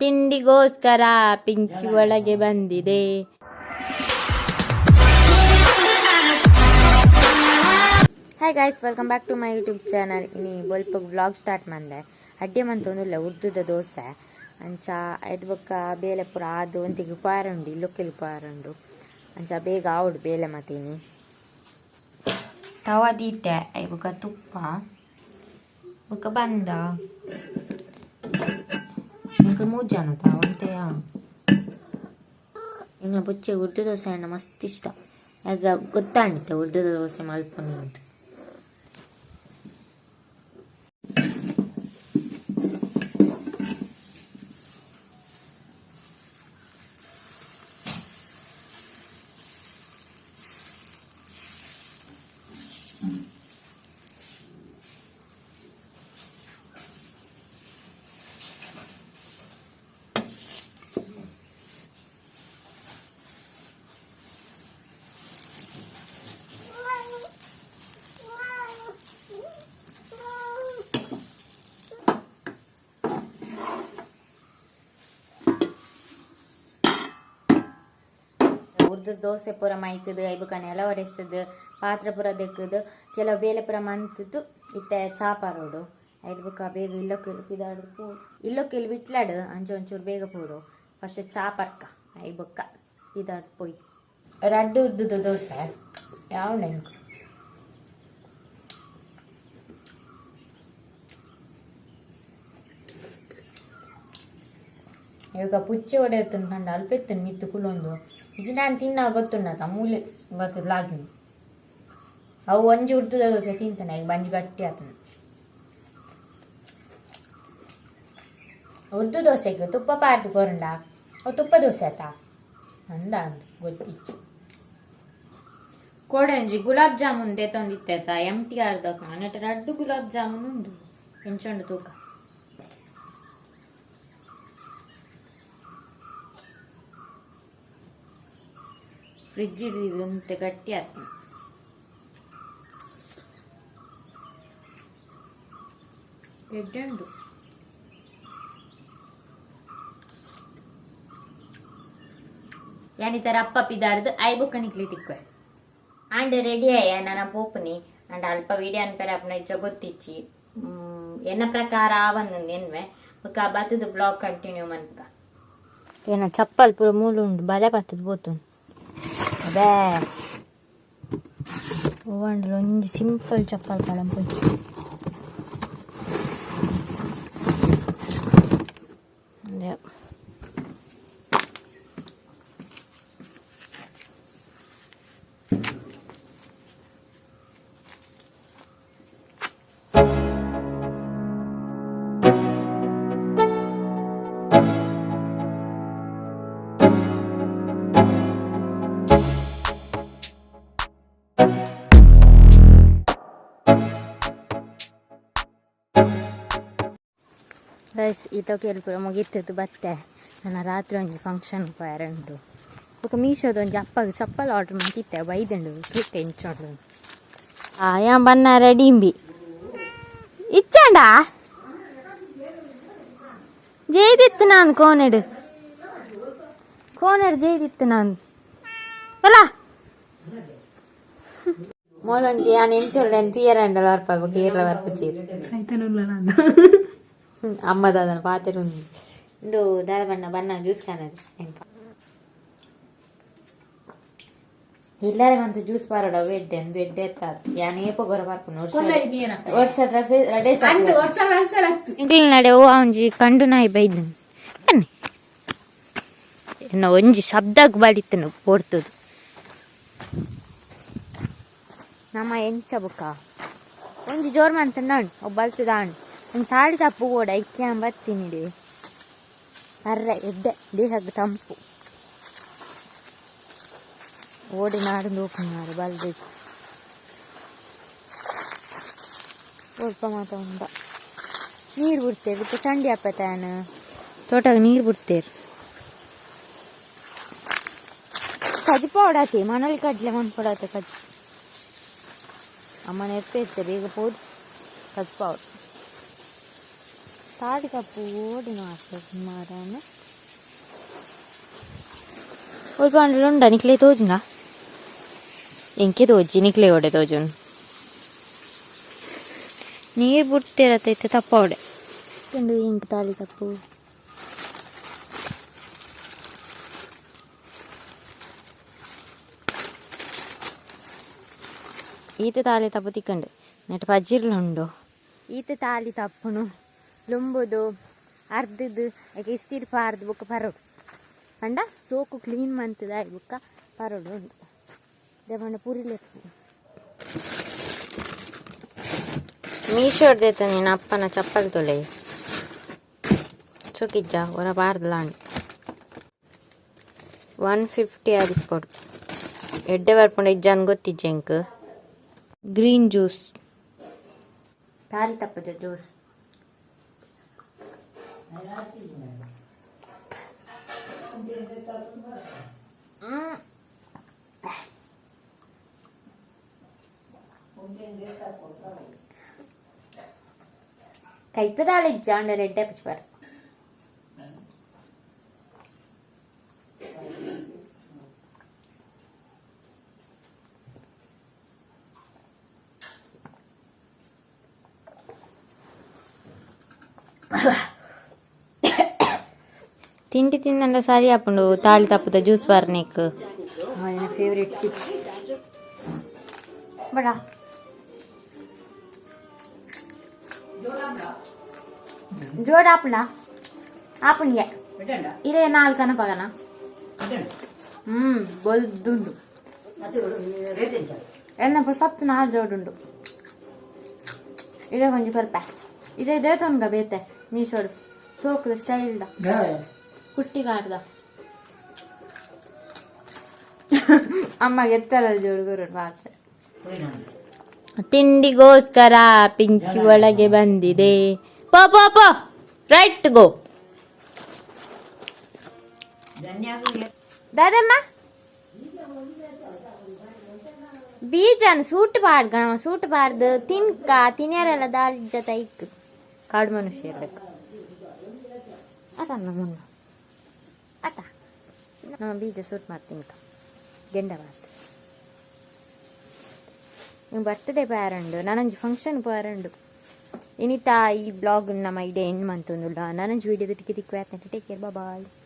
ತಿಂಡಿಗೋಸ್ಕರ ಪಿಂಕಿ ಒಳಗೆ ಬಂದಿದೆ. Hi guys, welcome back to my YouTube channel. ಇನಿ ಬೊಲ್ಪಗ್ ವ್ಲಾಗ್ ಸ್ಟಾರ್ಟ್ ಮಂದೆ. ಅಡ್ಡೆ ಮಂತೊಂದುಲ್ಲ ಉರ್ದುದ ದೋಸೆ ಅಂಚ ಐದು ಬೊಕ್ಕ ಬೇಲೆ ಪೂರ ಆದು ಒಂತಿಗೆ ಉಪಹಾರ ಉಂಡು, ಇಲ್ಲೊಕ್ಕೆಲ್ ಉಪಹಾರ ಉಂಡು. ಅಂಚ ಬೇಗ ಆವೊಡು ಬೇಲೆ ಮತೀನಿ. ತವ ದೀತೆ, I ಬೊಕ್ಕ ತುಪ್ಪ ಬೊಕ್ಕ ಬಂದ ಎಂಕ್ ಮೂಜನ ಒಂತೆ. ಎಂಗ್ಲ ಬೊಚ್ಚೆ ಉರ್ದು ದೋಸೆ ಅಣ್ಣ ಮಸ್ತ್ ಇಷ್ಟ. ಆಗ ಗೊತ್ತಾಂಡಿತ್ತೆ ಉರ್ದುದ ದೋಸೆ ಮಲ್ಪುನಿ ಅಂತ. ಉರ್ದು ದೋಸೆ ಪೂರ ಮೈತದು, ಐಬುಕ ನೆಲ ಒರೆಸ್ತದು, ಪಾತ್ರೆ ಪೂರ ದೆಕ್ಕದು, ಕೆಲವು ಬೇಲೆ ಪೂರ ಮಂತದ್ದು. ಇತ್ತೆ ಚಾ ಪರೋಡು. ಐದು ಬುಕ್ಕ ಬೇಗ ಇಲ್ಲೊಕ್ಕೆಲ್ ಪಿದಾಡು ಪೋ, ಇಲ್ಲೊಕ್ಕೆಲ್ ಬಿಟ್ಲಾಡು. ಅಂಚ ಒಂಚೂರು ಬೇಗ ಪೋಡು. ಫಸ್ಟ್ ಚಾ ಪರ್ಕ, I ಬೊಕ್ಕ ಪಿದಾಡ್ ಪೋಯ್. ರಡ್ಡು ಉದ್ದುದ ದೋಸೆ ಯಾವ ನೆಂಕು. ಇವಾಗ ಪುಚ್ಚೆ ಒಡೆಯುತ್ತಂದು ಕಂಡ ಅಲ್ಪ ಇತ್ತನು ಮಿತ್ತು ಕುಲೊಂದು. ಇಜ್ಜಿ ನಾನು ತಿನ್ನ ಗೊತ್ತುಂಡತ ಮೂಲೆ ಬರ್ತದೆ ಲಾಗಿ. ಅವು ಒಂಜಿ ಉರ್ತದ ದೋಸೆ ತಿಂತಾನೆ. ಈಗ ಬಂಜಿ ಗಟ್ಟಿ ಆತನ. ಉರ್ದು ದೋಸೆಗೆ ತುಪ್ಪ ಪಾರ್ದು ಕೊರಂಡ ಅವು ತುಪ್ಪ ದೋಸೆ ಆತ ಅಂದ ಅಂದು ಗೊತ್ತಿಚ್ಚು. ಕೋಡಂಜಿ ಗುಲಾಬ್ ಜಾಮೂನ್ ದೇತೊಂದಿತ್ತೆ ಎಮ್ ಟಿ ಆರ್ ದಕ. ನೆಟ್ ರಡ್ಡು ಗುಲಾಬ್ ಜಾಮೂನ್ ಉಂಡು, ಎಂಚುಂಡು ತೂಕ. ಫ್ರಿಜ್ ಹಿಡಿದು ಗಟ್ಟಿ ಆತು. ಎಡ್ಡೆ ಉಂಡು. ಯಾನಿತರ ಅಪ್ಪ ಪಿದಾಡ್ದು I ಬೊಕ್ಕ ನಿಕ್ಲಿ ತಿಕ್ವೆ. ಆಂಡ್ ರೆಡಿ ಆಯ, ನನ್ನ ಪೋಪುನಿ. ಅಂಡ್ ಅಲ್ಪ ವಿಡಿಯೋ ಅನ್ಪೆರೆ ಅಪ್ಪನ ಇಚ್ಚ ಗೊತ್ತಿಚ್ಚಿ. ಎನ್ನ ಪ್ರಕಾರ ಆವಂದೊಂದು ಎನ್ವೆ. ಬೊಕ್ಕ ಬತ್ತದ ಬ್ಲಾಗ್ ಕಂಟಿನ್ಯೂ ಮನ್ಪುಗ. ಏನ ಚಪ್ಪಲ್ ಪೂರ ಮೂಲು ಉಂಡು, ಬಲೆ ಬತ್ತದ ಬೋತು ಅದೇ. ಹೂವಂಡ್ಲ ಒಂಜಿ ಸಿಂಪಲ್ ಚಪ್ಪಲ್ ಪಳಂಪು. ಅದೇ ಗೈಸ್, ಈತ ಪೂರ ಮುಗಿತದ್ದು ಬತ್ತೆ. ನನ್ನ ರಾತ್ರಿ ಒಂಜಿ ಫಂಕ್ಷನ್ ಪೋಯರೆ ಉಂಟು. ಬೊಕ ಮೀಶೋದ ಒಂಜಿ ಅಪ್ಪಗೆ ಚಪ್ಪಲ್ ಆರ್ಡರ್ ಮಂತಿತ್ತೆ, ಬೈದುಂಡು. ತೂಕ ಎಂಚ ಉಂಡು. ಯಾನ್ ಬನ್ನ ರೆಡಿ ಇಂಬಿ ಇಚ್ಚಾಂಡ ಜೈದಿತ್ತು ನಾನು ಕೋನೆಡು ಕೋನೆಡು ಜೈದಿತ್ತು ನಾನು ಅಲ್ಲ. ಮೂಲೊಂಜಿ ಯಾನ್ ಎಂಚೊಲ್ಲೆ ತುಯರಂಡಲ ಬರ್ಪ ಬೊಕ ಈರ್ಲ ಬರ್ಪುಜೀರ್. ಅಮ್ಮ ದಾದನ ಪಾತೆರುಂದು. ಇಂದು ದಾದ ಬಣ್ಣ ಬಣ್ಣ ಜ್ಯೂಸ್ ಕಾನದು ನೆನಪ ಇಲ್ಲರೆ ಮಂತು ಜ್ಯೂಸ್ ಪಾರಡ. ಅವು ಎಡ್ಡೆ ಅಂದು ಎಡ್ಡೆ ಎತ್ತಾತ್. ಯಾನ್ ಏಪ ಗೊರ ಬರ್ಪುನು ವರ್ಷ ವರ್ಷ ರಡೆ ಎಂಕ್ಲೆ ನಡೆ. ಓ ಒಂಜಿ ಕಂಡು ನಾಯಿ ಬೈದು ಬನ್ನಿ. ಎನ್ನ ಒಂಜಿ ಶಬ್ದಗ್ ಬಡಿತನು ಪೋರ್ತುದು. ನಮ್ಮ ಎಂಚ ಬುಕ್ಕ ಒಂಜಿ ಜೋರ್ ಮಂತ ನಾಣ್ ಒಬ್ಬ ಬಲ್ತದಾಣ್. ಒಂದು ತಾಡಿ ತಪ್ಪು ಕೂಡ ಐಕ್ಯಾಂ ಬತ್ತೀನಿ. ಅರ್ರೆ ಎಡ್ಡೆ, ದೇಹಕ್ಕೆ ತಂಪು. ಓಡಿ ನಾಡು ಮಾರು ಬಲ್ದು ಸ್ವಲ್ಪ ಮಾತ ಉಂಡ. ನೀರು ಬಿಡ್ತೇವೆ ಇತ್ತೆ ಚಂಡಿ ಅಪ್ಪತಾನ ತೋಟಕ್ಕೆ ನೀರು ಬಿಡ್ತೇವೆ. ಕಜ್ಜಿ ಪೌಡಾತಿ ಮಣಲ್ ಕಡ್ಲೆ ಮನ್ಪೊಡಾತೆ ಕಜ್ಜಿ. ಅಮ್ಮ ನೆರ್ಪೆ ಇತ್ತೆ, ಬೇಗ ಪೋದು ಕಜ್ಜಿ ಪೌಡ್. ತಾಳಿ ತಪ್ಪು ಓಡಿನ ಆಸೆ ಮಾರನ ಒಲ್ಪ ಉಂಡ ನಿಕ್ಲೆ ತೋಜುನ ಎಂಕೆ ತೋಜಿ ನಿಕ್ಲೆ ಓಡೆ ತೋಜುನ್ ನೀರು ಬುಡ್ತಿರತೈತೆ ತಪ್ಪವಡೆ ಇಂಕ್ ತಾಳಿ ತಪ್ಪು ಈತ ತಾಲಿ ತಪ್ಪು ತಿಕ್ಕಂಡು ನೆಟ್ ಪಜ್ಜಿರ್ಲುಂಡು ಈತ ತಾಲಿ ತಪ್ಪುನು ಲುಂಬುದು ಅರ್ಧದು ಐಕೆ ಇಸ್ತೀರ್ ಪಾರ್ದು ಬೊಕ್ಕ ಪರೋಡು ಪಂಡ ಸೋಕು ಕ್ಲೀನ್ ಮಂತದ ಬೊಕ್ಕ ಪರೋಡು ಉಂಡು ದೇಪಂಡ ಪುರಿಲೆಪ್ಪು ಮೀಶೋರ್ದೈತ ನೀನು ಅಪ್ಪನ ಚಪ್ಪಲ್ ತೊಲೆ ಚೊಕಿಜ್ಜ ಹೊರ ಬಾರ್ದಲಾಂಡ್ 150 ಆದಿಪ್ಪೊಡು ಎಡ್ಡೆ ಬರ್ಪುಂಡು ಇಜ್ಜಾನ್ ಗೊತ್ತಿಜ್ಜ ಎಂಕ್ ಗ್ರೀನ್ ಜ್ಯೂಸ್ ತಾಲಿ ತಪ್ಪುಜ ಜ್ಯೂಸ್ ಕೈಪದಾಳ ಇಜ್ಜಾಂಡ ಎಡ್ಡೆ ಪುಚ್ಪಾರ ತಿಂಡಿ ತಿಂದಂಡ ಸರಿ ಆಪುಂಡು ತಾಳಿ ತಪ್ಪುದ ಜ್ಯೂಸ್ ಬಾರ್ನೇಕ್ ಫೇವ್ರೆಟ್ ಚಿಪ್ಸ್ ಬಡ ಜೋಡ ಆಪುಂಡ ಆಪುಂಡಿಗೆ ಇರೇ ನಾಲ್ಕನ ಪಗನ ಬೊಲ್ದುಂಡು ಎಣ್ಣೆ ಸತ್ತು ನಾಲ್ ಜೋಡುಂಡು ಇದೇ ಕೊಂಚ ಸ್ವಲ್ಪ ಇದೇ ದೇತನ್ಗ ಬೇತೆ ಮೀಶೋಡು ಸೋಕುದ ಸ್ಟೈಲ್ದ ಕುಟ್ಟಿಗಾಡ್ದ ಅಮ್ಮ ಎತ್ತಲ್ಲ ಜೋಡು ಪಾತ್ರೆ ತಿಂಡಿಗೋಸ್ಕರ ಪಿಂಕಿ ಒಳಗೆ ಬಂದಿದೆ. ಪೋ ಪೋ ಪೋ, ರೈಟ್ ಗೋ. ದಾದಮ್ಮ ಬೀಜನ ಸೂಟ್ ಬಾರ್ಗ ಸೂಟ್ ಬಾರ್ದು ತಿನ್ಕ ತಿನ್ಯಾರೆಲ್ಲ ದಾಲ್ ಜೊತೆ ಇಕ್ ಕಾಡು ಮನುಷ್ಯ ಇರ್ಬೇಕು. ಅದ ನಮ್ಮ ಅತ್ತ ನಮ್ಮ ಬೀಜ ಸೂಟ್ ಮಾಡ್ತೀನಿ ಗೆಂಡ ಬಾರ್ದು. ನಿಮ್ಮ ಬರ್ತ್ಡೇ ಪೋಯಾರುಂಡು, ನಾನೊಂಜಿ ಫಂಕ್ಷನ್ ಪೋಯಾರುಂಡು. ಇನಿತಾ ಈ ಬ್ಲಾಗ್ ನಮ್ಮ ಐಡಿಯಾ ಎಂಡ್ ಮಂತೊಂದುಲ್ಲ. ನಾನೊಂಜಿ ವೀಡಿಯೋ ತಿಕ್ಕಿ ತಿಕ್ಕು. Take care, bye.